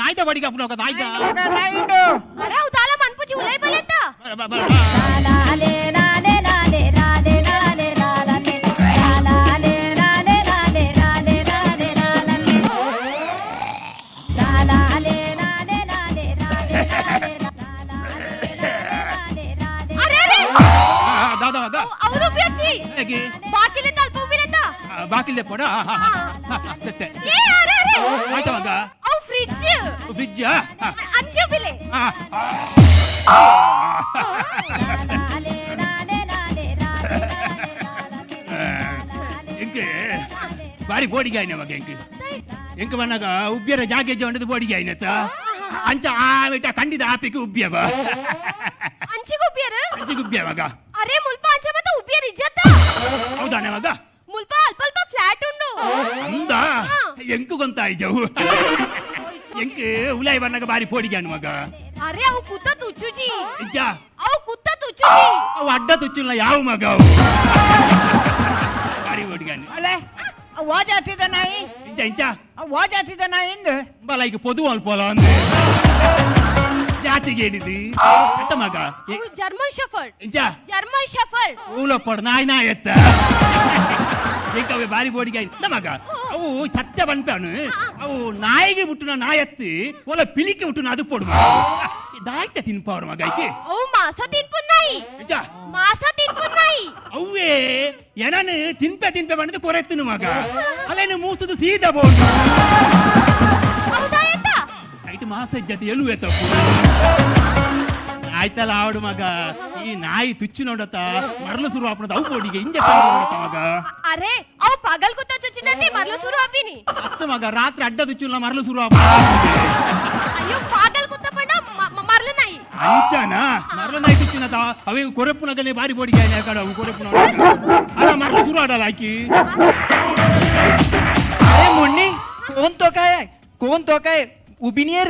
ನಾಯ್ದ ಬಡಿಗೆ ಅಪ್ಪನ ನಾಯ್ದ. ನಾಯಿಂಡು. ಅರೆ, ಅವು ದಾಲ ಮನ್ಪುಜಿ, ಉಲೈ ಬಲೆತ್ತ. ಬರ, ಬರ, ಬರ. ಲಾಲೆ ಲಾಲೆ ಲಾಲೆ ಲಾಲೆ ಲಾಲೆ ಲಾಲನೆ ಲಾಲೆ ಲಾಲೆ ಲಾಲೆ ಲಾಲೆ ಲಾಲೆ ಲಾಲನೆ ಲಾಲೆ ಲಾಲೆ ಲಾಲೆ ಲಾಲೆ ಲಾಲೆ ಲಾಲೆ ಲಾಲೆ. ಅರೆ ಅರೆ. ದಾದ ಮಗ. ಅವರು ಉಪ್ಪಿಯಚ್ಚಿ. ಹೇಗೆ? ಬಾಕಿಲೆ ತಲ್ಪ ಉಬ್ಬಿಲೆತ್ತ. ಬಾಕಿಲ್ದೆ ಪೋಡ. ಏ, ಅರೆ ಅರೆ. ಆಯ್ತಾ ಮಗ. ಅವು ಫ್ರಿಡ್ಜ್. ಫ್ರಿಜ್. ಅಂಚು ಬಿಲೆ. ಲಾಲೆ ಲಾಲೆ ಲಾಲೆ ಲಾಲೆ ಲಾಲೆ. ಎಂಕೆ ಬಾರಿ ಬೋಡಿಗೆ ಆಯ್ನ ಮಗ. ಎಂಕ್ ಎಂಕ್ ಬಣ್ಣಗ ಉಬ್ಬಿಯರ ಜಾಗೆ ಜೊಂಡದ ಬೋಡಿಗೆ ಆಯ್ನತ್ತ. ಅಂಚ ಆ ಬಿಟ್ಟ ಕಂಡಿದ ಆಪಿಗೆ ಉಬ್ಬಿಯವ. ಅಂಚಿಗೆ ಉಬ್ಬಿಯರು. ಅಂಚಿಗೆ ಉಬ್ಬಿಯ ಮಗ. ಅರೆ, ಮುಲ್ಪ ಅಂಚ ಮತ್ತೆ ಉಬ್ಬಿಯರ್ ಇಜ್ಜತ್ತ. ಹೌದಾನೆ ಮಗ? ಮುಲ್ಪ ಅಲ್ಪ ಅಲ್ಪ ಫ್ಲಾಟ್ ಉಂಡು. ಅಂದ ಎಂಕು ಗೊಂತಾಯ್ಜವು. ಎಂಕ್ ಉಲಾಯಿ ಬಣ್ಣಗ ಬಾರಿ ಪೋಡಿಗೆ ಅಣ್ಣ ಮಗ. ಅರೆ, ಅವು ಕುತ್ತ ತುಚ್ಚುಜಿ. ಇಜ್ಜ. ಅವು ಕುತ್ತ ತುಚ್ಚುಜಿ. ಅವು ಅಡ್ಡ ತುಚ್ಚಿಲ್ಲ ಯಾವ ಮಗ ಅವು. ಬಾರಿ ಬೋಡಿಗೆ ಅಣ್ಣ. ಅಲೆ, ವಾ ಜಾತಿದ ನಾಯಿ? ಇಂಚ ಇಂಚ. ವಾ ಜಾತಿದ ನಾಯಿ ಇಂದು? ಬಲ ಈಗ ಪೊದು ಅಲ್ಪೋಲ ಒಂದು ಜಾತಿಗೆ ಏನಿದು ಅತ್ತ ಮಗ. ಅವು ಜರ್ಮನ್ ಶೆಫರ್ಡ್. ಇಂಚ. German shepherd. ಊಲಪ್ಪಡ್ ನಾಯಿ ನಾಯಿ ಎತ್ತ. ಎಂಕವೆ ಬಾರಿ ಬೋಡಿಗೆ ಆಯ್ತು ಮಗ. ಅವು ಸತ್ಯ ಬನ್ಪನು. ಅವು ನಾಯಿಗೆ ಬಿಟ್ಟು ನಾಯತ್ತಿ ಒಲ ಪಿಲಿಕೆ ಬಿಟ್ಟು ಅದು ಪೋಡು ದಾಯ್ತ ತಿನ್ಪವ್ರ ಮಗ ಐಕೆ. ಅವು ಮಾಸ ತಿನ್ಪುನ್ ನಾಯಿ. ಇಂಚ. ಮಾಸ ತಿನ್ಪುನ್ ನಾಯಿ. ಅವ್ವೇ ಎನನು ತಿನ್ಪೆ ತಿನ್ಪೆ ಬಂದದ್ದು ಕೊರೆತ್ತನು ಮಗ. ಅಲ್ಲೇನು ಮೂಸುದು ಸೀದಾ ಬೋಡು. ಹೌದಾ ಎತ್ತ? ಐಟು ಮಾಸ ಜೊತೆ ಎಲುವೆ ತಪ್ಪು ಆಯ್ತಲ್ಲ ಆವಡು ಮಗ. ಈ ನಾಯಿ ತುಚ್ಚು ನೋಡತ ಮರಳು ಶುರು ಆಪಣದ ಅವು ಬೋಡಿಗೆ ಇಂಜೆಕ್ಷನ್ ನೋಡತ ಮಗ. ಅರೆ, ಅವು ಪಗಲ್ ಕುತ್ತ ಚುಚ್ಚಿನಂತೆ ಮರಳು ಶುರು ಆಪಿನಿ. ಅತ್ತ ಮಗ, ರಾತ್ರಿ ಅಡ್ಡ ತುಚ್ಚುಲ್ಲ ಮರಳು ಶುರು ಆಪ. ಅಯ್ಯೋ, ಪಾಗಲ್ ಕುತ್ತ ಪಂಡ ಮರಳು ನಾಯಿ. ಅಂಚನ ಮರಳು ನಾಯಿ ತುಚ್ಚಿನತ ಅವೇ ಕೊರೆಪ್ಪುನಗನೆ ಬಾರಿ ಬೋಡಿಗೆ ಆಯ್ನ ಅವು ಕೊರೆಪ್ಪುನ ಅಲ್ಲ ಮರಳು ಶುರು ಆಡಲ್ಲ ಆಕಿ. अरे मुन्नी, कोण तो काय, कोण तो काय उबिनियर.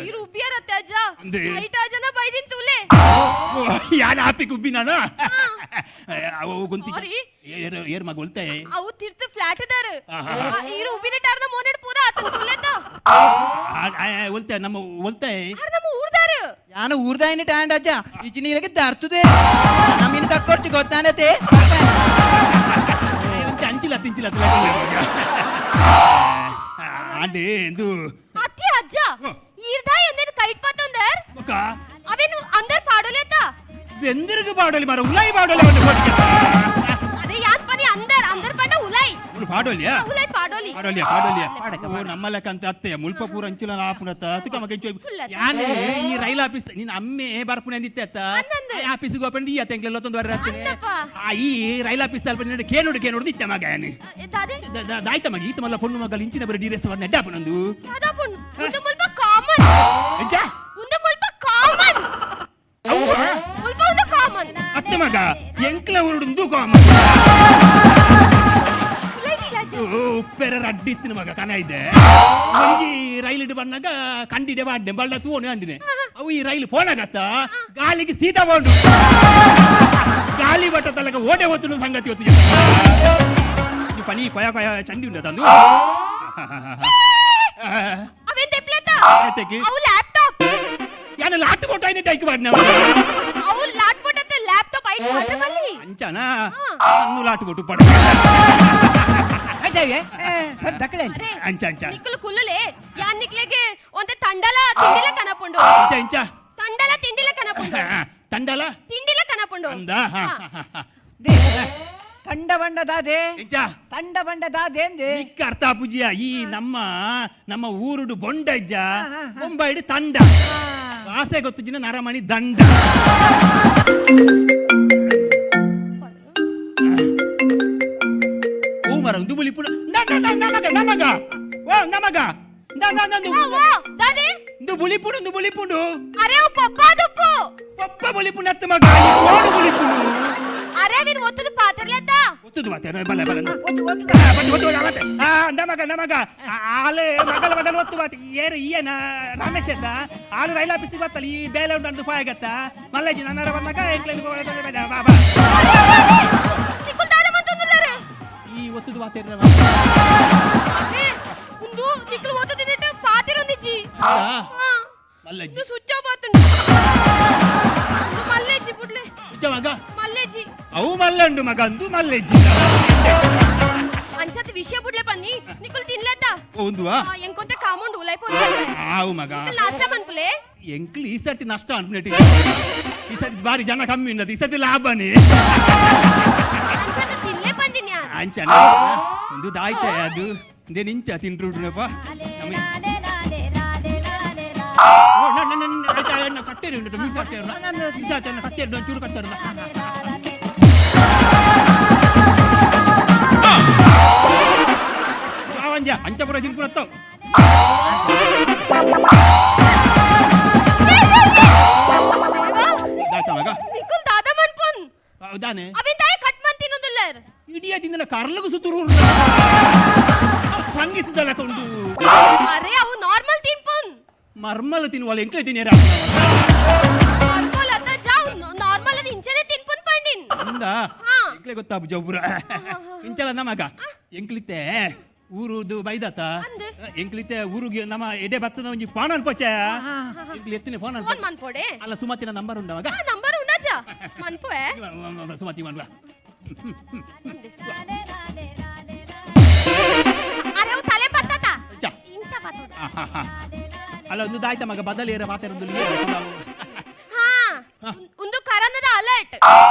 ನೀರು ಉಬ್ಬಿಯರ ಅಜ್ಜ. ಅಂದೆ. ಐಟಾ ಜನ ಬೈದಿನ್ ತೂಲೆ. ಯಾನ ಆಪಿ ಕುಬ್ಬಿನಾನ ಅವು ಗುಂತಿ. Sorry. ಏರ್ ಏರ್ ಮಗ ಒಲ್ತೆ. ಅವು ತಿರ್ತು ಫ್ಲಾಟ್ ಇದಾರ. ಆಹಾ. ಈರು ಉಬ್ಬಿನ ಟಾರ್ನ ಮೋನೆಡ್ ಪೂರ ಆತನ್ ತೂಲೆತ. ಒಲ್ತೆ ನಮ್ಮ ಒಲ್ತೆ. ಆರ್ ನಮ್ಮ ಊರ್ದಾರ. ಯಾನ ಊರ್ದಾಯಿನ ಟ್ಯಾಂಡ್ ಅಜ್ಜ ಇಜ್ಜಿ ನೀರಗೆ ದರ್ತುದೆ ನಮ್ಮಿನ ತಕ್ಕೊರ್ತಿ ಗೊತ್ತಾನತೆ. ಅಂಚಿಲ್ಲ ತಿಂಚಿಲ್ಲ ಆಂಡಿ ಎಂದು. ಅತ್ತಿ ಅಜ್ಜ. ಈರ್ದಾಯ್ ಒಂದೇನು ಕೈಟ್ ಪತ್ತೊಂದರ್. ಒಕ್ಕ. ಅವೇನು ಅಂದರ್ ಪಾಡೋಲೆತ. ಬೆಂದಿರುಗು ಬಾಡೋಲಿ ಮಾರ ಉಲಾಯಿ ಬಾಡೋಲಿ ಒಂದು ಕೋಟಿಗೆ. ಅದೇ ಯಾನ್ ಪನಿ ಅಂದರ್ ಅಂದರ್ ಪಂಡ ಉಲೈ. ಉಳು ಪಾಡೋಲಿಯಾ? ಉಲೈ ಪಾಡೋಲಿ. ಪಾಡೋಲಿಯಾ ಪಾಡೋಲಿಯಾ. ಓ, ನಮ್ಮ ಲೆಕ್ಕ ಅಂತ ಅತ್ತೆಯ ಮುಲ್ಪ ಪೂರ ಅಂಚಿಲ ಆಪುನತ್ತ ತುಕ ಮಗ ಇಂಚು. ಹುಲ್ಲತ್ತ. ಯಾನ್ ಈ ರೈಲ್ ಆಫೀಸ್ ನೀನ್ ಅಮ್ಮೆ ಬರ್ಪುನೆ ಅಂದಿತ್ತೆ ಅತ್ತ. ಅಂದಂದೆ. ಆಫೀಸಿಗೆ ಹೋಗ್ಕೊಂಡು ಈ ಅತ್ತೆಂಗ್ಲೆಲ್ಲ ತೊಂದು ಬರ್ರ. ಅಂದಪ್ಪ. ಆ ಈ ರೈಲ್ ಆಫೀಸ್ ತಲ್ಪ ನಿನ್ನ ಕೇನೋಡು ಕೇನೋಡು ಇತ್ತ ಮಗ ಯಾನು. ದಾದೆ? ದಾಯ್ತ ಮಗ, ಈತ ಮಲ್ಲ ಪೊಣ್ಣು ಮಗಲ್ ಇಂಚಿನ ಬರ ಡಿರೆಸ್ ವರ್ಣ ಅಡ್ಡಾಪುನಂದು. ದಾದಾಪುಣ್ ಉಂದು ಮುಲ್ಪ ಕಾಮನ್. ಎಂಚ? ಉಂದು ಮುಲ್ಪ ಕಾಮನ್. ಮುಲ್ಪ ಉಂದು ಕಾಮನ್. ಅತ್ತೆ ಮಗ, ಎಂಕ್ಲ ಊರುಡು ಕಾಮ. ಉಲೈ ದಿಲ್ಲ ಅಜ್ಜ. ಉಪ್ಪೆರ ರಡ್ಡಿತ್ತಿನ ಮಗ ಕನ ಇದೆ. ಒಂಜಿ ರೈಲ್ ಇಡು ಬನ್ನಾಗ ಕಂಡಿಡೆ ಬಾಡ್ಡೆ ಬಳ್ಳ ತೂವಣೆ ಅಂದಿನೆ. ಅವು ಈ ರೈಲು ಪೋನಾಗತ್ತ ಗಾಲಿಗೆ ಸೀದಾ ಬೋಂಡು ಗಾಲಿ ಬಟ್ಟ ತಲಕ ಓಡೆ ಹೊತ್ತು ಸಂಗತಿ ಹೊತ್ತು. ಈ ಪನಿ ಕೊಯ ಕೊಯ ಚಂಡಿ ಉಂಡ ತಂದು. ಅವೇನ್ ತೆಪ್ಲೆತ? ಏತಕ್ಕೆ? ಅವು ಲ್ಯಾಪ್ಟಾಪ್. ಯಾನು ಲಾಟ್ ಕೊಟ್ಟ ಟೈಕ್ ಬಾಡ್ನ. ಅವು ಲಾಟ್ ಪೊಟ್ಟತ್ತೆ ಲ್ಯಾಪ್ಟಾಪ್ ಐಟ್ ಮಾತ್ರ ಬಲ್ಲಿ. ಅಂಚನ ಅನ್ನು ಲಾಟ್ ಕೊಟ್ಟು ಪಡ. ಆಯ್ತಾಗೆ ದಕ್ಕಳೆ. ಅರೆ. ಅಂಚ ಅಂಚ. ನಿಕ್ಕಲು ಕುಲ್ಲುಲೆ ಯಾನ್ ನಿಕ್ಲೆಗೆ ಒಂತೆ ತಂಡಲ ತಿಂಡಿಲ ಕನಪುಂಡು. ಅಂಚ ಇಂಚ. ತಂಡಲ ತಿಂಡಿಲ ಕನಪುಂಡು. ತಂಡಲ ತಿಂಡಿಲ ಕನಪುಂಡು. ಅಂದ. ತಂಡ ಬಂಡ ದಾದೆ? ಇಂಚ. ತಂಡ ಬಂಡ ದಾದೆ ಅಂದೆ? ನಿಕ್ಕ ಅರ್ಥ ಪೂಜಿಯ. ಈ ನಮ್ಮ ನಮ್ಮ ಊರುಡು ಬೊಂಡಜ್ಜ ಬೊಂಬೈಡು ತಂಡ ಆಸೆ ಗೊತ್ತು ನರಮಣಿ ದಂಡ. ಹೂ ಮರ ದುಬುಲಿ ಪುಡ ನಮಗ ನಮಗ ಓ ನಮಗ ಓ ಓ ದಾದೆ? ದುಬುಲಿ ಪುಂಡು ದುಬುಲಿ ಪುಂಡು. ಅರೆ, ಅವು ಪಪ್ಪ ದುಪ್ಪು. ಪಪ್ಪ ಬುಲಿ ಪುಂಡು ಅತ್ತ ಮಗ, ಈ ಕೋಡು ಬುಲಿ ಪುಂಡು. ಅರೆ, ಅವೇನು ಒತ್ತದು ಪಾತ್ರಲೆತ್ತ. ಒತ್ತುದು ಮಾತೆ ಬಲ್ಲ ಬಲ್ಲ. ಒತ್ತು ಒತ್ತು. ನಮಗ ನಮಗ ಆಲು ಮಗಲ ಮಗಲ ಒತ್ತು ಬಾತಿ ಏರು ಈಯನ ರಮೇಶ್ ಎತ್ತ ಆಲು ರೈಲ್ ಆಫೀಸಿಗೆ ಬತ್ತಲ್ಲ. ಈ ಬೇಲೆ ಉಂಟು ಅಂದು ಪಾಯಗತ್ತ ಮಲ್ಲಜ್ಜಿ ನನ್ನರ ಬಂದಾಗ ಎಂಕ್ಲೆನ್ ಬಾ ಬಾ. ನಿಕ್ಕುಲ್ ದಾದ ಮಂತೊಂದುಲ್ಲಾರೆ? ಈ ಒತ್ತುದು ವಾತೆ. ಅರೆ, ಉಂದು ನಿಕ್ಕಲು ಒತ್ತುದಿನಿಟ್ಟು ಪಾತ್ರ. ಮಲ್ಲಜ್ಜಿ. ಉಂದು ಸುಚ್ಚ ಬಾತುಂಡು. ಉಂದು ಮಲ್ಲೆಜ್ಜಿ ಬುಡ್ಲೆ. ಉಚ್ಚ ಮಗ. ಮಲ್ಲೆಜ್ಜಿ. ಅವು ಮಲ್ಲಂಡು ಮಗ, ಅಂದು ಮಲ್ಲೆಜ್ಜಿ. ಅಂಚತ್ ವಿಷಯ ಬುಡ್ಲೆ ಪನ್ನಿ, ನಿಕುಲ್ ತಿನ್ಲೆತ್ತ? ಒಂದುವಾ. ಎಂಕೊಂತೆ ಕಾಮೌಂಡ್ ಉಲೈಪೋದು. ಆವು ಮಗ. ನಿಕುಲ್ ನಾಷ್ಟ ಮನ್ಪುಲೆ. ಎಂಕ್ಲು ಈ ಸರ್ತಿ ನಷ್ಟ ಅನ್ಪಿನೆಟ್. ಈ ಸರ್ತಿ ಬಾರಿ ಜನ ಕಮ್ಮಿ ಉಂಡದು, ಈ ಸರ್ತಿ ಲಾಭನೇ. ಅಂಚತ್ ತಿನ್ಲೆ ಪಂದಿನಿ ಯಾನ್. ಅಂಚನ ಒಂದು ದಾಯ್ತೆ ಅದು ಇಂದೇ ನಿಂಚ ತಿಂಟ್ರುಡ್ರಪ್ಪ ನಮಗೆ. ಓ, ಆಯ್ತು, ಆಯ್ತು, ಕಟ್ಟೇರಿ ಉಂಟು ಮೀಸ ಹಾಕ್ತೇವೆ, ಮೀಸ ಹಾಕ್ತೇವೆ, ಕತ್ತೇರು ಚೂರು ಕತ್ತೇರು. ಒಂಜ ಅಂಚಪುರ ಜಿಂಪುರತ್ತವ್. ದೇವಾ, ದಾಯ್ತ ಮಗ. ನಿಕುಲ್ ದಾದ ಮನ್ಪುನ್? ದಾನೆ? ಅವೆನ್ ದಾಯ ಕಟ್ ಮನ್ ತಿನ್ನೊಂದುಲ್ಲರ್? ಇಡೀ ತಿಂದಿನ ಕರ್ಲಗು ಸುತ್ತೂರು ಸಂಗಿಸಿದಲ್ಲ ಕೊಂಡು. ಅರೆ, ಅವು ನಾರ್ಮಲ್ ತಿನ್ಪುನ್. ಮರ್ಮಲ ತಿನ್ನುವಲ್ಲ, ಎಂಕ್ಲೆ ತಿನ್ನಿರ? ನಾರ್ಮಲ್ ಅತ್ತ ಜಾವ್, ನಾರ್ಮಲ್ ಅದು ಇಂಚನೆ ತಿನ್ಪುನ್ ಪಂಡಿನ್. ಅಂದ. ಹಾ. ಎಂಕ್ಲೆ ಗೊತ್ತಾಪು ಜಬ್ಬುರ ಇಂಚಲ ನಮಗ ಎಂಕ್ಲಿತ್ತೆ ಊರುದು ಬೈದಾತ. ಅಂದ್. ಎಂಕ್ಲಿತ್ತೆ ಊರುಗೆ ನಮ್ಮ ಎಡೆ ಬತ್ತದ ಒಂಜಿ ಫೋನ್ ಅನ್ಪೋಚ ಎಂಕ್ಲಿ ಎತ್ತಿನ ಫೋನ್ ಫೋನ್ ಮನ್ಪೋಡೆ. ಅಲ್ಲ, ಸುಮತಿನ ನಂಬರ್ ಉಂಡವಾಗ. ಆ ನಂಬರ್ ಉಂಡಾಚ ಮನ್ಪುವೆ. ಸುಮತಿ ಮನ್ವ. ಅರೆ, ಅವು ತಲೆ ಪತ್ತಾತ. ಚ. ಇಂಚ ಪತ್ತೋಡು. ಅಲ್ಲ, ಒಂದು ದಾಯ್ತ ಮಗ ಬದಲೇರ ಮಾತಾಡೋದು. ಹಾ, ಉಂದು ಕರೋನಾದ ಅಲರ್ಟ್.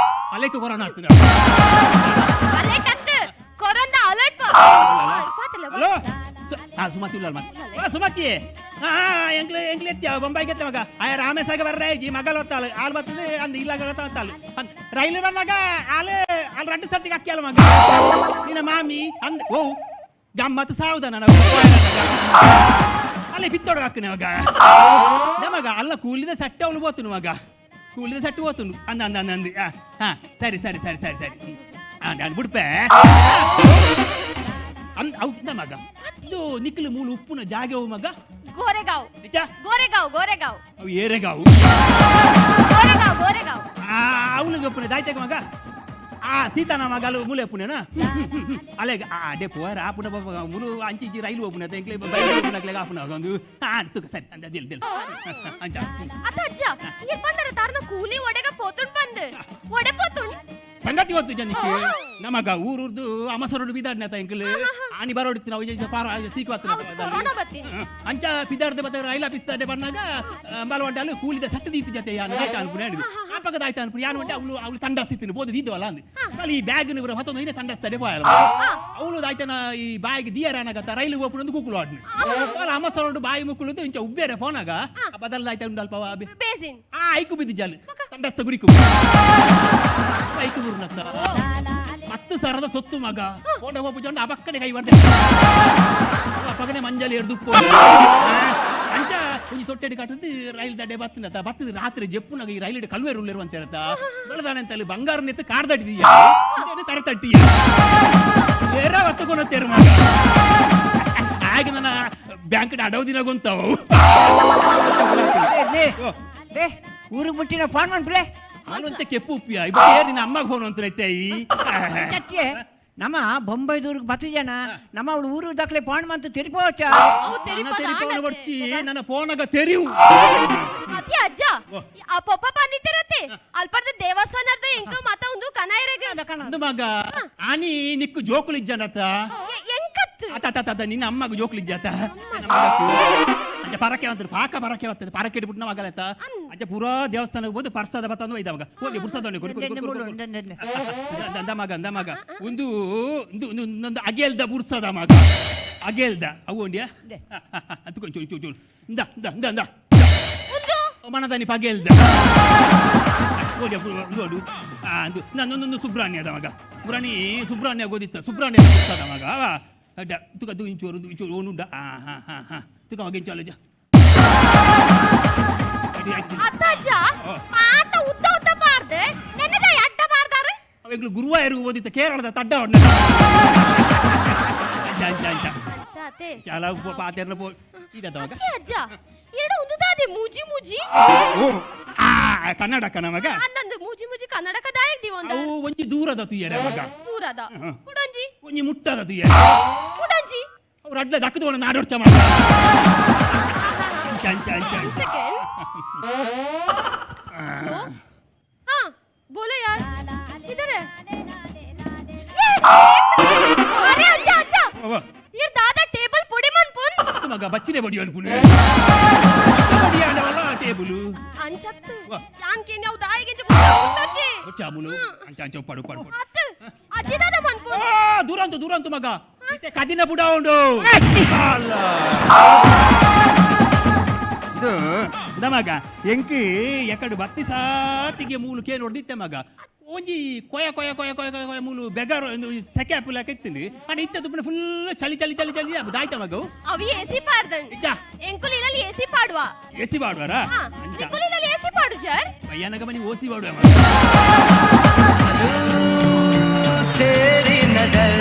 ಅಲೆಕ್ ಕೊರೋನಾ ಆಗ್ತದೆ. ಅಲರ್ಟ್ ಅತ್ತ, ಕೊರೋನಾ ಅಲರ್ಟ್ ಪಾತಲ್ಲ. ಹಲೋ, ಹಾ ಸುಮತಿ ಉಳ್ಳಲ್ ಮತ್ತೆ. ಹಾ ಸುಮತಿ, ಹಾ ಎಂಕ್ಲೆ ಎಂಕ್ಲೆ ಎತ್ತಿ ಬೊಂಬಾಯಿಗೆ ಎತ್ತ ಮಗ. ಆಯ ರಾಮೇಶಾಗ ಬರ್ರೆ ಈ ಮಗಲ್ ಹೊತ್ತಾಳು ಆಲ್ ಬರ್ತದೆ ಅಂದ್ ಇಲ್ಲ ಹೊತ್ತಾಳು ಅಂದ್ ರೈಲು ಮಗ ಆಲ್ ಆಲ್ ರಡ್ಡು ಸರ್ತಿಗೆ ಅಕ್ಕಿಯಲ್ಲ ಮಗ ನಿನ್ನ ಮಾಮಿ ಅಂದ್. ಓ ಗಮ್ಮತ್ತು ಸಾವುದ ನನ್ನ ಅಲ್ಲೇ ಬಿತ್ತೋಡು ಹಾಕುನ ಮಗ ನಮಗ. ಅಲ್ಲ, ಕೂಲಿದ ಸಟ್ಟೆ ಅವಳು ಬೋತುನು ಮಗ, ಕೂಲಿದ ಸಟ್ಟು ಹೋತುನು ಅಂದ ಅಂದ ಅಂದ ಅಂದ್. ಹಾ ಹಾ ಸರಿ ಸರಿ ಸರಿ ಸರಿ ಸರಿ. ನಾನು ಬಿಡ್ಪೆ ಅಂದ್ ಅವು ಮಗ. ಇದು ನಿಕ್ಲು ಮೂಲು ಉಪ್ಪುನ ಜಾಗೆ ಅವು ಮಗ. ಗೋರೆಗಾವ್. ನಿಜ? ಗೋರೆಗಾವ್, ಗೋರೆಗಾವ್. ಅವು ಏರೆಗಾವು. ಗೋರೆಗಾವ್, ಗೋರೆಗಾವ್. ಆ ಅವಳಿಗೆ ಉಪ್ಪುನ ದಾಯ್ತಾಗ ಮಗ. ಆ ಸೀತಾನ ಮಗ ಅಲ್ಲಿ ಮೂಲೆ ಉಪ್ಪುನೇನಾ ಅಲ್ಲೇ. ಆ ಅಡೆ ಪೋರ ಆಪುನ ಮುಲು ಅಂಚಿ ರೈಲು ಒಪ್ಪುನ ಎಂಕ್ಲೆ ಬೈಲು ಒಪ್ಪುನಕ್ಲೆ ಆಪುನ ಒಂದು. ಆ ತುಕ ಸರಿ ಅಂದ ದಿಲ್ ದಿಲ್ ಅಂಚ. ಅತ್ತ ಅಜ್ಜ, ಏನ್ ಪಂಡರ ತಾರನ ಕೂಲಿ ಒಡೆಗ ಪೋತುಂಡ್ ಬಂದ್ ಒಡೆ ಪೋತುಂಡ್. ಸಂಗತಿ ಗೊತ್ತು ಜನಕ್ಕೆ ನಮಗ. ಊರೂರ್ದು ಅಮಸರುಡು ಬಿದಾಡ್ನ ಎಂಕಲ್ ಆನಿ ಬರೋಡಿತ್ತು ನಾವು ಸೀಕು. ಹೌದು, ಕೊರೋನಾ ಬತ್ತೀನಿ. ಅಂಚ ಪಿದಾರ್ದ ಬತ್ತ ರೈಲ ಪಿಸ್ತಾಡೆ ಬಂದಾಗ ಬಲವಂಟಾಲು ಕೂಲಿದ ಸಟ್ಟು ದೀತಿ ಜೊತೆ ಯಾನು ಆಯ್ತು ಅನ್ಪುಣ ಹೇಳಿದ್ರು. ಆ ಪಕ್ಕದ ಆಯ್ತು ಅನ್ಪುಣ ಯಾನು ಹೊಂಟೆ ಅವಳು ಅವಳು ತಂಡಾಸ್ತಿತ್ತು ಬೋದು ದೀದವಲ್ಲ ಅಂದ್ ಅಲ್ಲಿ ಈ ಬ್ಯಾಗ್ ಇವರ ಮತ್ತೊಂದು ಐನೆ ತಂಡಾಸ್ತಾಡೆ ಪೋಯಲ್ಲ ಅವಳು. ಆಯ್ತನ ಈ ಬಾಯಿಗೆ ದಿಯರಾನಾಗತ್ತ ರೈಲು ಓಪನ್ ಕೂಕುಲು ಆಡ್ನಿ ಅಮಸರುಡು ಬಾಯಿ ಮುಕ್ಕುಳುದು ಇಂಚ ಉಬ್ಬೇರೆ ಫೋನಾಗ ಬದಲಾಯ್ತ ಉಂಡಲ್ಪ ಬೇಸಿನ್. ಆ ಐಕು ಬಿದ್ದು ಜಾಲು ತಂಡಸ್ತ ಗುರಿಕು ಐಕು ಬುರ್ನತ್ತ 10,000ದ ಸೊತ್ತು ಮಗ. ಫೋಟ ಹೋಗು ಜೊಂಡ ಆ ಪಕ್ಕನೆ ಕೈ ಬರ್ದೆ ಆ ಪಕ್ಕನೆ ಮಂಜಲಿ ಎರ್ದು ಉಪ್ಪು ಅಂಚ ಒಂಜಿ ತೊಟ್ಟೆಡಿ ಕಟ್ಟದು ರೈಲ್ ದಡ್ಡೆ ಬತ್ತಿನತ ಬತ್ತದ ರಾತ್ರಿ ಜಪ್ಪುನಾಗ ಈ ರೈಲ್ ಕಲ್ವೇರು ಉಳ್ಳಿರುವಂತ ಹೇಳ್ತಾ ಬೆಳದಾನೆ ಅಂತ ಅಲ್ಲಿ ಬಂಗಾರ ನೆತ್ತು ಕಾರ್ದಟ್ಟಿದೀಯ ತರ ತಟ್ಟಿ ಏರ ಬತ್ತಕೊಂಡು ತೇರು ಮಗ. ಆಗ ನನ್ನ ಬ್ಯಾಂಕ್ ಅಡವು ದಿನ ಗೊಂತಾವು. They they ಊರಿಗೆ ಮುಟ್ಟಿನ ಫೋನ್ ಮನ್ಪುಲೆ. ಹಾಲು ಕೆಪ್ಪು ಉಪ್ಪಿಯ ಇಬ್ಬ ನಿನ್ನ ಅಮ್ಮಗೆ ಫೋನ್ ಅಂತ ಐತೆ ಈ. ಚಕ್ಕೆ ನಮ್ಮ ಬೊಂಬೈದೂರಿಗೆ ಬತ್ತು ಜನ ನಮ್ಮ ಅವಳು ಊರು ದಾಖಲೆ ಫೋನ್ ಮಂತು ತಿರುಪೋಚ. ಅವು ನನ್ನ ತೆರಿಪದ. ತೆರಿಫೋನ್ ಬರ್ಚಿ, ನನ್ನ ಫೋನಾಗ ತೆರಿವು. ಅತಿ ಅಜ್ಜ, ಆ ಪೊಪ್ಪ ಬಂದಿತ್ತಿರತ್ತೆ ಅಲ್ಪರ್ದ ದೇವಸ್ಥಾನದ ಎಂಕ ಮಾತ ಒಂದು ಕನ ಇರಗ. ಅಂದು ಮಗ ಆನಿ ನಿಕ್ಕು ಜೋಕುಲು ಇಜ್ಜಾನತ. ಎಂಕತ್ತು? ಆತ ಆತ ಆತ ನಿನ್ನ ಅಮ್ಮಗ ಜೋಕುಲು ಇಜ್ಜಾತ. ಅಂಚ ಪರಕೆ ಅಂತ ಪಾಕ ಪರಕೆ ಬರ್ತದೆ, ಪರಕೆ ಇಟ್ಬಿಟ್ಟು ನಾವು ಆಗಲತ್ತ. ಅಂಚ ಪೂರಾ ದೇವಸ್ಥಾನಕ್ಕೆ ಹೋದು ಪರ್ಸದ ಬತ್ತಂದು ಒಯ್ದ ಮಗ ಹೋಗಿ ಬುರ್ಸದ. ಅಂದ ಮಗ, ಅಂದ ಮಗ ಒಂದು ಒಂದು ಒಂದು ಅಗೇಲ್ದ ಬುರ್ಸದ ಮಗ ಅಗೇಲ್ದ ಅವು ಒಂಡಿಯಾ ಅತ್ಕೊಂಡು ಚೂರು ಚೂರು ಚೂರು ಇಂದ ಇಂದ ಇಂದ ಇಂದ ಮನದಾನಿ ಪಗೇಲ್ದ ಓಡಿ ನೋಡು. ಆ ಅಂದು ನನ್ನೊಂದೊಂದು ಸುಬ್ರಾಣ್ಯದ ಮಗ ಸುಬ್ರಾಣಿ ಸುಬ್ರಾಣ್ಯ ಗೋದಿತ್ತ ಸುಬ್ರಾಣ್ಯ ಬುರ್ಸದ ಮಗ ಅವ ಅಡ್ಡ ತುಕ ದು ಇಂಚೂರು ಇಂಚೂರು ಓನುಂಡ. ಆ ಹಾ ಹಾ ಹಾ ತುಕ ಮಗ ಇಂಚಾಲಜ. ಅತ್ತ ಅಜ್ಜ, ಮಾತ ಉದ್ದ ಉದ್ದ ಬಾರ್ದೆ ನೆನ್ನೆದ ಅಡ್ಡ ಬಾರ್ದಾರ. ಅವೆಗ್ಲು ಗುರುವಾಯೂರು ಓದಿತ್ತ ಕೇರಳದ ತಡ್ಡ ಹೊಡ್ನ ಅಂಚ ಅಂಚ ಅಂಚ. ಅಜ್ಜ ಅತೆ. ಚಾಲ ಪಾತೆರ್ನ ಪೋ ಇದತ್ತ ಮಗ. ಅತಿ ಅಜ್ಜ, ಎರಡು ಉಂದುದಾದೆ ಮೂಜಿ ಮೂಜಿ. ಓ ಆ ಕನ್ನಡಕ ನಮಗ. ಅನ್ನಂದು ಮೂಜಿ ಮೂಜಿ ಕನ್ನಡಕ ದಾಯಕ್ ದಿವಂದ. ಅವು ಒಂಜಿ ದೂರದ ತುಯ್ಯರೆ ಮಗ. ದೂರದ. ಹಾ. ಕುಡಂಜಿ. ಒಂಜಿ ಮುಟ್ಟದ ತುಯ್ಯರೆ. ಕುಡಂಜಿ. ಅವ್ರು ಅಡ್ಲ ದಕ್ಕದು ನಾಡೋಡ್ಚ ಮಗ. ಅಂಚ ಅಂಚ ಅಂಚ. ಒಂದ್ ಸೆಕೆಂಡ್. ಹಲೋ, ಹಾ ಬೋಲೋ, ಯಾರ್ किधर है? ये, अरे अच्छा अच्छा. ಅವ್ವ. ये दादा टेबल ಪುಡಿ ಮನ್ಪುನ್. ಮಗ ಬಚ್ಚಿನೆ ಬಡಿ ಅನ್ಪುನೆ ಬಡಿಯಾಡವಲ್ಲ ಟೇಬಲ್. ಅಂಚತ್ತು. ವಾ. ಯಾನ್ ಕೇನ್ ಅವು ದಾಯಿಗೆ ಗುತ್ತೊಚ್ಚಿ. ಚಾಮುಲು ಅಂಚ ಅಂಚ ಪಡು ಪಡು ಪಡು. ಅತ್ ಅಜ್ಜಿ ದಾದ ಮನ್ಪುನ್. ಆ, ದೂರಂತು ದೂರಂತು ಮಗ, ಇತ್ತೆ ಕದಿನ ಬುಡ ಉಂಡು ಅಲ್ಲ. ಇದು ಇಂದ ಮಗ, ಎಂಕಿ ಎಕಡು ಬತ್ತಿ ಸಾತಿಗೆ ಮೂಲು ಕೇನ್ ಹೊಡೆದಿತ್ತೆ ಮಗ. ಒಂಜಿ ಕೊಯ ಕೊಯ ಕೊಯ ಕೊಯ ಕೊಯ ಕೊಯ ಮೂಲು ಬೆಗರು ಸೆಕೆ ಅಪ್ಪುಲಾಕ ಇತ್ತಿನಿ ಅಣ್ಣ. ಇತ್ತೆ ತುಪ್ಪನ ಫುಲ್ ಚಳಿ ಚಳಿ ಚಳಿ ಚಳಿ ಅಬ್ಬು ದಾಯ್ತ ಮಗು. ಅವಿ ಎಸಿ ಪಾಡ್ದನ್. ಇಜ್ಜ. ಎಂಕುಲ್ ಇಲ್ಲಲ್ಲಿ ಎಸಿ ಪಾಡುವ. ಎಸಿ ಬಾಡುವಾರ? ಹಾ. ಅಂಚ. ನಿಕುಲ್ ಇಲ್ಲಲ್ಲಿ ಎಸಿ ಪಾಡು ಜರ್. ಭಯಾನಕ ಮನಿ ಓಸಿ ಬಾಡುವ. तेरी नजर,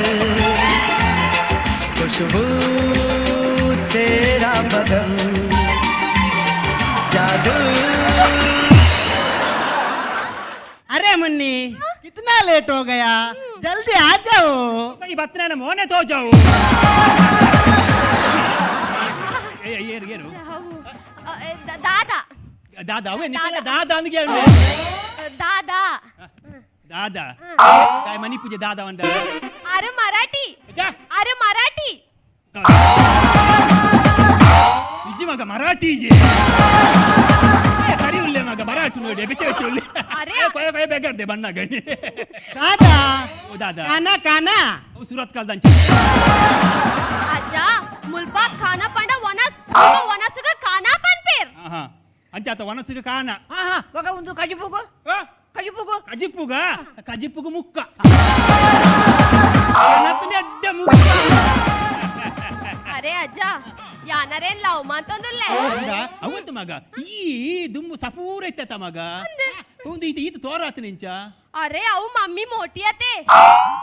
खुशबू तेरा बदन, जादू. अरे मुन्नी, कितना लेट हो गया? जल्दी आ जाओ. ಈ ಬತ್ತನ ಮೋನೆ ತೋಜಾವು. ಏರು ಏರು. ದಾದಾ. ದಾದಾ ಅವೇ ನಿಖಿಲ ದಾದಾ ಅಂದ್ಗೆ. ದಾದಾ. ದಾದಾ ತಾಯಿ ಮನಿ ಪೂಜೆ ದಾದಾ ಅಂದ. ಅರೆ ಮರಾಠಿ. ಅರೆ ಮರಾಠಿ. ಇಜ್ಜಿ ಮಗ, ಮರಾಠಿ ಇಜ್ಜಿ. ಏ, ಸರಿ ಉಲ್ಲೆ ಮಗ, ಮರಾಠಿ ನೋಡಿ ಬೆಚ್ಚ ಬೆಚ್ಚ ಉಲ್ಲೆ. ಅರೆ. ಕೊಯ ಕೊಯ ಬೇಗಾರ್ದೆ ಬಣ್ಣ ಗಣಿ. दादा. ಓ ದಾದಾ. काना काना. ಅವು ಸುರತ್ ಕಲ್ದಂಚ. ಅಜ್ಜ, ಮುಲ್ಪ ಖಾನ ಪಂಡ ವನಸ್ ವನಸುಗ ಖಾನಾ ಪನ್ಪೇರ್. ಹಾ, ಅಂಚಾತ ವನಸ್ಸಿಗೆ ಕಾಣ. ಹಾ ಹಾ, ಮಗ ಒಂದು ಕಜಿಪುಗು. ಆ? ಕಜಿಪುಗು. ಕಜಿಪ್ಪುಗ, ಕಜಿಪ್ಪುಗು ಮುಕ್ಕ ಕಾಣತ್ತನೆ ಅಡ್ಡ ಮುಕ್ಕ. ಅರೆ ಅಜ್ಜ, ಯಾನರೇನ್ ಲವ್ ಮಂತೊಂದುಲ್ಲೆ? ಹೌದಾ? ಅವಂತ ಮಗ, ಈ ದುಂಬು ಸಪೂರ ಇತ್ತ ಮಗ. ಒಂದು ಈತ ಈತ ತೋರಾತ ನಿಂಚ. ಅರೆ, ಅವು ಮಮ್ಮಿ ಮೋಟಿ ಅತೆ.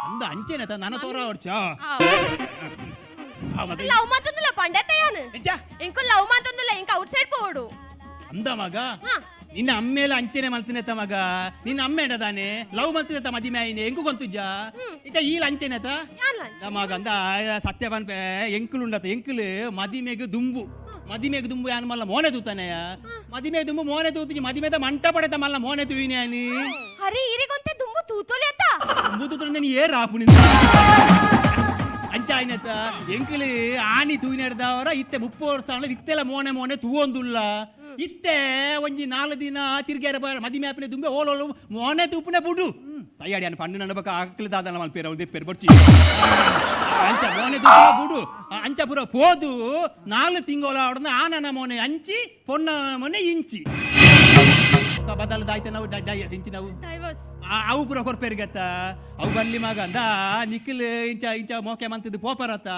ಅಂದ ಅಂಚೆನತ ನನ್ನ ತೋರ ಹೊಡ್ಚ. ಲವ್ ಮಂತೊಂದುಲ್ಲ ಪಂಡತೆ ಯಾನು. ಎಂಚ? ಇಂಕು ಲವ್ ಮಂತೊಂದುಲ್ಲ, ಇಂಕ ಔಟ್ ಸೈಡ್ ಪೋಡು. ಅಂದ ಮಗ. ಹಾ. ನಿನ್ನ ಅಮ್ಮೇಲ ಅಂಚೆನೆ ಮಲ್ತಿನೆತ ಮಗ. ನಿನ್ನ ಅಮ್ಮ ತಾನೆ ಲವ್ ಮಲ್ತಿನೆತ ಮದಿಮೆ ಆಯ್ನೆ ಎಂಕು ಗೊಂತುಜ್ಜ ಇತ್ತ ಈಲ ಅಂಚೆನೆತ. ಯಾನ್ ಲಂಚ? ಮಗ ಅಂದ ಸತ್ಯ ಪನ್ಪೆ, ಎಂಕುಲು ಉಂಡತ ಎಂಕುಲು ಮದಿಮೆಗ್ ದುಂಬು, ಮದಿಮೆಗ್ ದುಂಬು ಯಾನ್ ಮಲ್ಲ ಮೋನೆ ತೂತಾನೆಯ. ಮದಿಮೆ ದುಂಬು ಮೋನೆ ತೂತಿಜಿ, ಮದಿಮೆದ ಮಂಟ ಪಡೆತ ಮಲ್ಲ ಮೋನೆ ತೂಯಿನಿ ಯಾನಿ. ಅರೆ, ಈರಿಗೊಂತೆ ದುಂಬು ತೂತೊಲಿ ಅತ್ತ. ದುಂಬು ತೂತುಂಡ ನೀ ಏರ್ ಆಪುನಿ ಅಂಚ ಆಯ್ನತ. ಎಂಕುಲು ಆನಿ ತೂಯಿನೆಡ್ದವರ ಇತ್ತೆ 30 ವರ್ಷ ಆಂಡ ಇತ್ತೆಲ ಮೋನೆ ಮೋನೆ ತೂವೊಂದುಲ್ಲ. ಇತ್ತೆ ಒಂಜಿ 4 ದಿನ ತಿರ್ಗ್ಯಾರ ಬಾರ ಮದಿಮೆ ಆಪಿನ ದುಂಬೆ ಓಲೋಲು ಮೋನೆ ತೂಪುನೆ ಬುಡು ಸೈಯಾಡಿ ಅನ್ನ ಪಣ್ಣು ನನ್ನ ಬಕ ಆಕಲಿ ದಾದನ ಮಲ್ಪೇರ ಅವ್ರು ದೆಪ್ಪೇರು ಬೊಡ್ಚಿ. ಅಂಚ ಮೋನೆ ತೂಪುನ ಬುಡು. ಅಂಚ ಪೂರ ಪೋದು 4 ತಿಂಗಳ ಆಡ್ನ ಆನನ ಮೋನೆ ಅಂಚಿ, ಪೊನ್ನ ಮೋನೆ ಇಂಚಿ ಬದಲು ದಾಯ್ತ ನಾವು ಇಂಚಿ ನಾವು. ಡೈವರ್ಸ್. ಅವು ಪೂರ ಕೊರ್ಪೇರು ಗತ್ತ. ಅವು ಬಲ್ಲಿ ಮಗ ಅಂದ ನಿಖಿಲ್ ಇಂಚ ಇಂಚ ಮೋಕೆ ಮಂತದ್ದು ಪೋಪರತ್ತ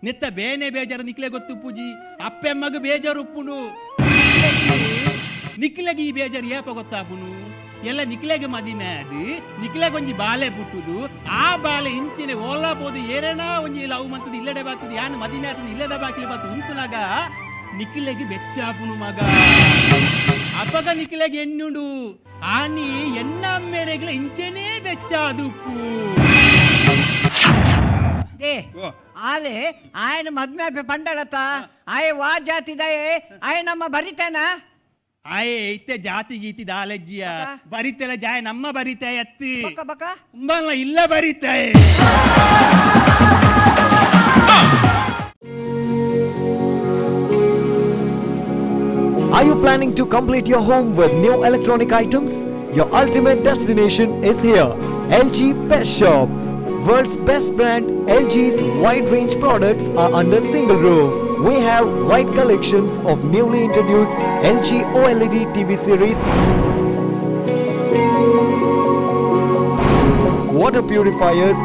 ನೆತ್ತ ಬೇನೆ ಬೇಜಾರು ನಿಕ್ಲೆ ಗೊತ್ತು ಪೂಜಿ. ಅಪ್ಪೆಮ್ಮಗ ಬೇಜಾರು ಉಪ್ಪುನು. ನಿಕ್ಲೆಗೆ ಈ ಬೇಜಾರು ಏಪ ಗೊತ್ತಾಪುನು? ಎಲ್ಲ ನಿಕ್ಲೆಗೆ ಮದಿಮೆ ಅದು ನಿಕ್ಲೆಗೆ ಒಂಜಿ ಬಾಲೆ ಪುಟ್ಟುದು. ಆ ಬಾಲೆ ಇಂಚಿನ ಓಲಾ ಪೋದು ಏರೇನಾ ಒಂಜಿ ಲವ್ ಮಂತದ್ದು ಇಲ್ಲಡೆ ಬಾತದು, ಯಾನ್ ಮದಿಮೆ ಆತದು ಇಲ್ಲದ ಬಾಕಿಲಿ ಬಾತು ಉಂತುನಾಗ ನಿಕ್ಲೆಗೆ ಬೆಚ್ಚಾಪುನು ಮಗ. ಅಪಗ ನಿಕ್ಲೆಗೆ ಎನ್ನುಂಡು ಆನಿ ಎನ್ನ ಮೇರೆಗ್ಲ ಇಂಚೆನೇ ಬೆಚ್ಚಾದುಪ್ಪು. They. ಓ. ಆಲೆ ಆಯನ ಮದ್ಮೆ ಆಪೆ ಪಂಡಳತ ಆಯೆ ವಾ ಜಾತಿ ದಯೆ ಆಯೆ ನಮ್ಮ ಬರಿತಾನ? ಆಯೆ ಇತ್ತೆ ಜಾತಿ ಗೀತಿ ದಾಲಜ್ಜಿಯ. ಬರಿತೆಲ ಜಾಯ ನಮ್ಮ ಬರಿತೆ ಎತ್ತಿ. ಬಕ ಬಕ. ಉಂಬಲ್ಲ ಇಲ್ಲ ಬರಿತೆ. Are you planning to complete your home with new electronic items? Your ultimate destination is here, LG Best Shop. World's best brand LG's wide range products are under single roof. We have wide collections of newly introduced LG OLED TV series, water purifiers,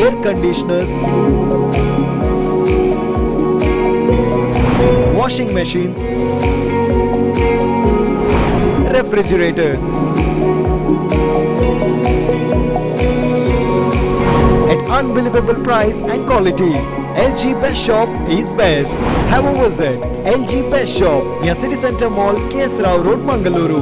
air conditioners, washing machines, refrigerators. At unbelievable price and quality. LG Best Shop is best. Have a visit. LG Best Shop near City Center Mall, KS Rao Road, Mangaluru.